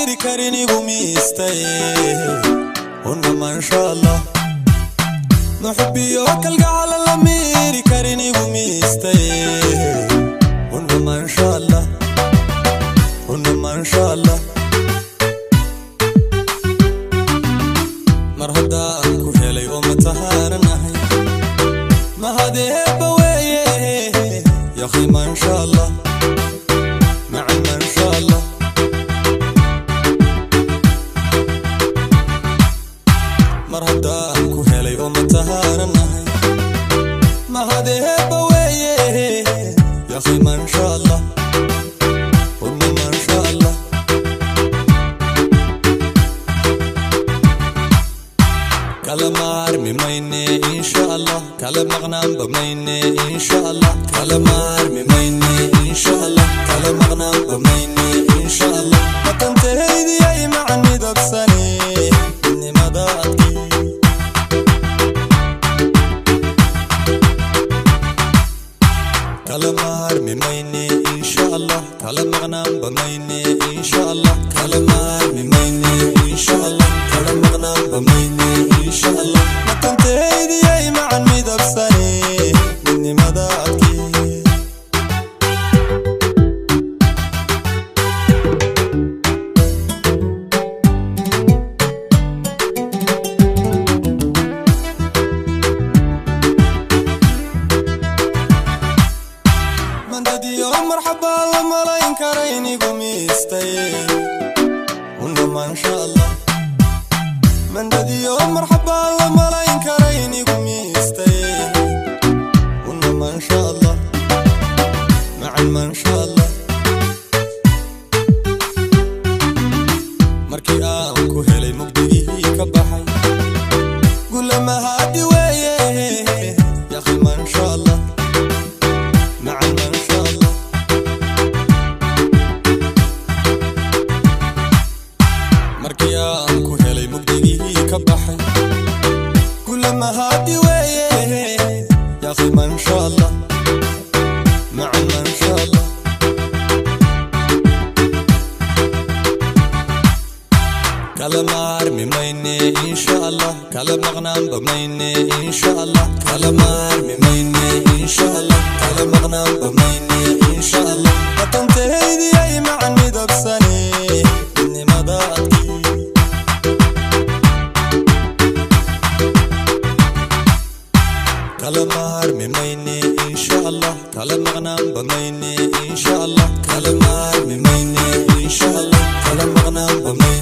miiri karin igu miistay. Una maasha Allah, muxubiyo kalgacal la miiri karin igu miistay. Una maasha Allah, una maasha Allah. Mar haddaan ku helay oo matahaananahay, mahadeeba weeye yakhi, maasha Allah, macan maasha Allah. Mar haddaan ku helay oo matahaananahay, mahadeeba weeye yakhi, maasha Allah, una maasha Allah. Kala maarmi mayne insha Allah, kala maqnaanba mayne insha Allah. Kala maarmi mayne insha Allah, kala maqnaanba mayne insha Allah. Matantahaydiyay macan midabsani midnimada adkii. Kala maarmi mayne insha Allah, kala maqnaanba mayne insha Allah. Kala maarmi mayne insha Allah, kala maqnaanba mayne insha Allah. Matantahaydiyay macan midabsani midnimada adkii. Mandadiyo marxaba la malayn karayn igu miistay. Una maasha Allah, mandadiyo marxaba la malayn karayn igu miistay. Una maasha Allah, macan maasha Allah. Markii aan ku helay mugdigihii ka baxay, gulamahadi weeye yakhi, maasha Allah, macan maasha Allah. Markii aan ku helay mugdigihii ka baxay, gulamahadi weeye yakhi, maasha Allah, macan maasha Allah. Kala maarmi mayne insha Allah, kala maqnaanba mayne insha Allah. Kala maarmi mayne insha Allah, kala maqnaanba mayne insha Allah. Matantahaydiyay macan midabsani midnimada adkii. Kala maarmi mayne insha Allah, kala maqnaanba mayne insha Allah. Kala maarmi mayne insha Allah, kala maqnaanba mayne.